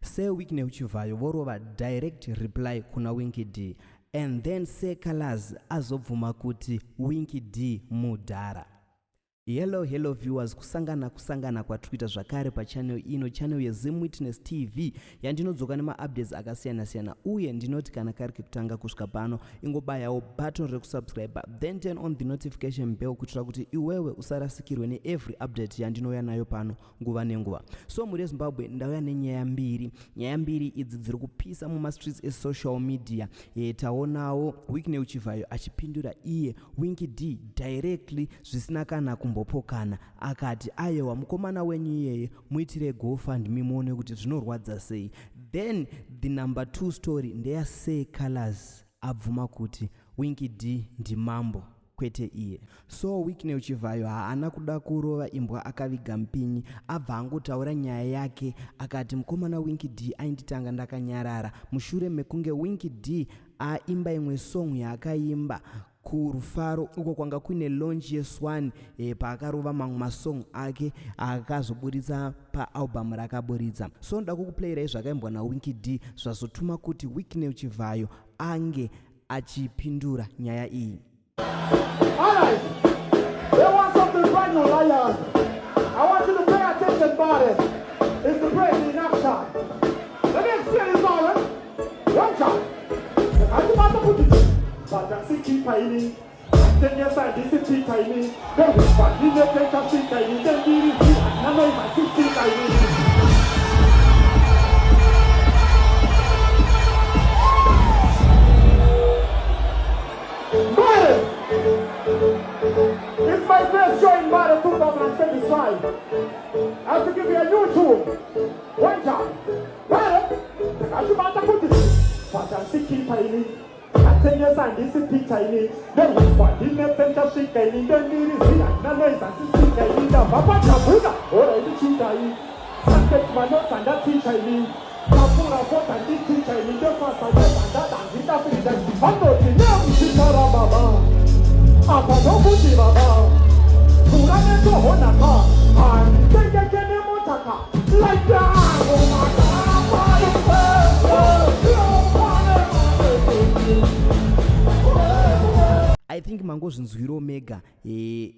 Sir Wicknell Chivhayo vorova direct reply kuna Winky D and then Seh Calaz azobvuma kuti Winky D mudhara. Hello hello viewers, kusangana kusangana kwatiri kuita zvakare pachannel ino, channel yeZim Witness TV yandinodzoka nemaupdates akasiyana siyana, uye ndinoti kana kari kekutanga kusvika pano ingobayawo button rekusubscribe, then turn on the notification bell kuitira kuti iwewe usarasikirwe neevery update yandinouya nayo pano nguva nenguva. So mhuri yeZimbabwe, ndauya nenyaya mbiri. Nyaya mbiri idzi dziri kupisa mumastreets esocial media. Taonawo Wicknell Chivhayo achipindura iye Winky D directly zvisina kana kumbopokana, akati ayewa mukomana wenyu iyeye muitire GoFundMe muone kuti zvinorwadza sei. Then the number 2 story ndeya Seh Calaz abvuma kuti Winky D ndimambo kwete iye. So Wicknell Chivhayo haana kuda kurova imbwa akaviga mupinyi, abva angotaura nyaya yake akati mukomana Winky D ainditanga ndakanyarara mushure mekunge Winky D aimba imwe song yaakaimba kuRufaro uko kwanga kuine launch yeSwan, paakarova mamwe masong ake akazoburitsa paalbum rakaburitsa. So ndoda kukuplayirai zvakaimbwa naWinky D zvazotuma kuti Wicknell Chivhayo ange achipindura nyaya iyi. Alright, they want something brand new, lion. I want you to pay attention, body. It's the crazy in action. Let me explain this, alright? One time. Andibata kuti vachasikipa ini tengesa ndisipika ini ndohuswa ndinetechasvika ini ndendirizi nanoizasisika ini. Mbare! It's my first show in Mbare 2025. I have to give you a new tune. One time. Mbare! Ndakachibata kuti vachasikipa ini atengesa handisipika ini ndohuswa ndinetechasvika ini ndendirizi nanoizasisika ini ndabva pachabuda hora itichiitai Subject manotsa ndaticha ini ndapfuura kota nditicha ini ndofasa ndezandada handidafirida vanoti nemuzita rababa apa ndokuti baba pfuura netohonaka handitengeke nemotaka like yangu makamba. I think mangozvinzwiro mega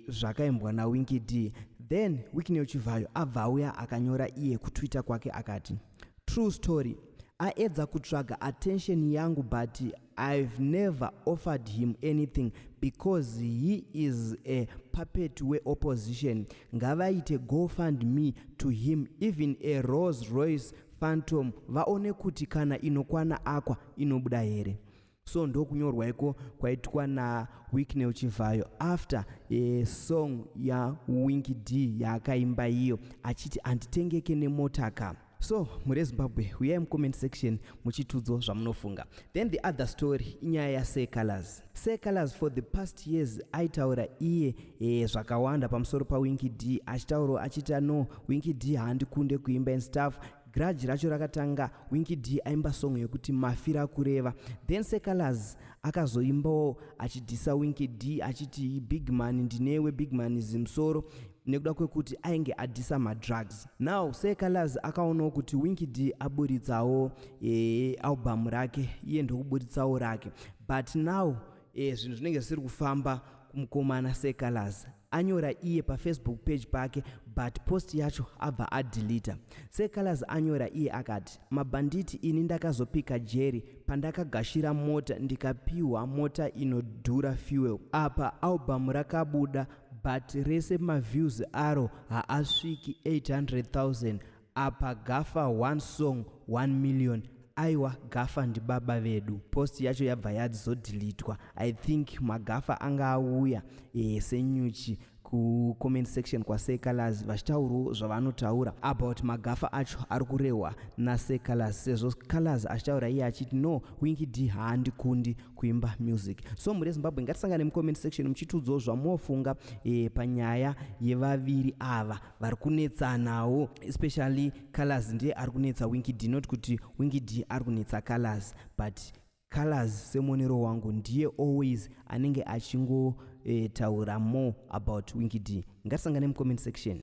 zvakaimbwa naWinky D. Then Wicknell Chivhayo abva auya akanyora iye kuTwitter kwake akati, True story, aedza kutsvaga attention yangu but I've never offered him anything because he is a puppet weopposition. Ngavaite GoFundMe to him, even a Rolls Royce Phantom vaone kuti kana inokwana aqua inobuda here. So ndokunyorwa iko kwaitwa naWicknell Chivhayo after song yaWinky D yaakaimba iyo achiti handitengeke nemota ka. So mhuri yeZimbabwe, uyai mucomment section muchitudzo zvamunofunga. Then the other story inyaya yaSeh Calaz. Seh Calaz for the past years aitaura iye zvakawanda pamusoro paWinky D, achitaurawo achiti no, Winky D haandikunde kuimba and stuff. Grudge racho rakatanga Winky D aimba song yekuti Mafira Kureva. Then Seh Calaz akazoimbawo achidhisa Winky D achiti big man ndinewe, big man zimusoro, nekuda kwekuti ainge adhisa madrugs. Now Seh Calaz akaonawo kuti Winky D aburitsawo album rake, iye ndokuburitsawo rake. But now zvinhu zvinenge zvisiri kufamba kumukomana Seh Calaz. Anyora iye paFacebook page pake but post yacho abva adelita. Seh Calaz anyora iye akati, mabhanditi ini ndakazopika jeri pandakagashira mota ndikapiwa mota inodhura fuel. Apa album rakabuda but rese maviews aro haasviki 800,000. Apa Gafa one song 1 million. Aiwa Gafa ndibaba vedu. Post yacho yabva yazodelitwa. I think magafa anga auya senyuchi kucomment section kwaSeh Calaz vachitaurawo zvavanotaura about magafa acho ari kurehwa naSeh Calaz, sezvo Calaz achitaura iye achiti no, Winky D haandikundi kuimba music. So mhuri yeZimbabwe, ngatisangane mucomment section muchitiudzawo zvamunofunga panyaya yevaviri ava vari kunetsanawo, especially Calaz ndiye ari kunetsa Winky D, not kuti Winky D ari kunetsa Calaz, but Calaz semuonero wangu ndiye always anenge achingotaura more about Winky D. Ngatisangane mucomment section.